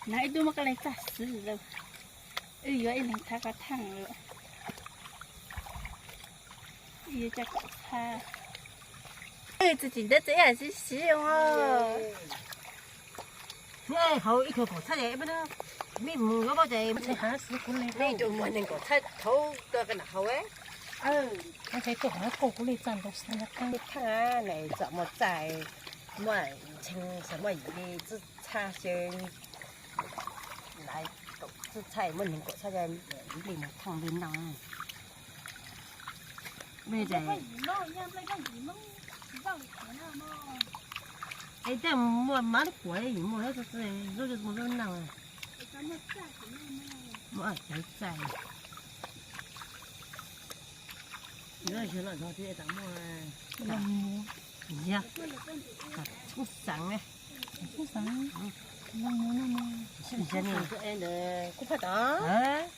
No ib tug muaj koj leej txaj xwb lawm. Wb yuav ib leeg txhab koj thaaj lawm. Wb yuav coj kom txhab. Txiv txiv ntawd txiv siv siv os. Hauv ib tug kaum txhab es mej mus yuav ces mej tus muag neeg kaum txhab thaum koj nam hau. Thaaj na txom muaj txaij, muaj tshee, muaj yim li txhab xyaw. Lawv txhab muaj neeg kaum txhab li mus thaaj li no. Es tej muaj mab lub kuam yim muaj lub txi lub mus lub nag. Muaj txaij. Yog tshoob xeev, tshoob xeev, kuj phaj tas,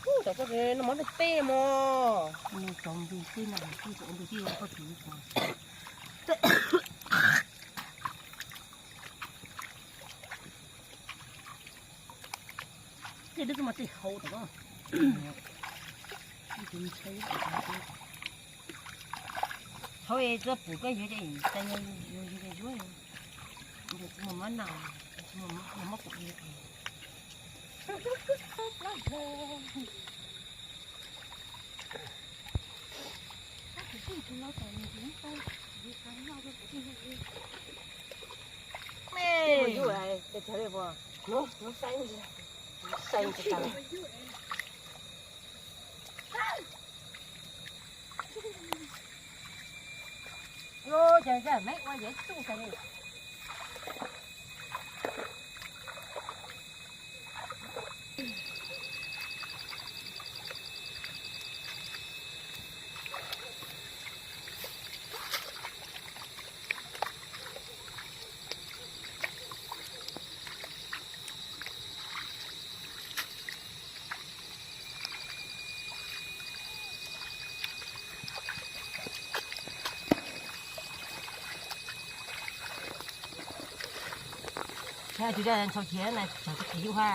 kuj tas koj noj mov tej mog. Noj tau ntu tij no, kuj tau ntu tij koj tsis Tej dub mas tej hau tom no. Hau es txawj pum koj yuav ces yuav yuav, yuav mab na, mab pum. Tus ntshau khiav na, cov tus khiav yub ha.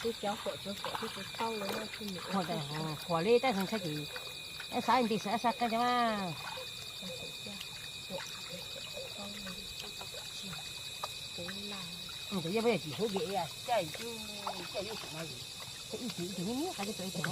Tus cov poj cov, es cov poj cov. Huam li tab sis tshaj ces, ab xav nti xav xav qab cov mas. Tus yog poj yog tsis hlub ces caj caj yub xwm no, ib tug ib tug nyiab nyiab qab coj ib tug.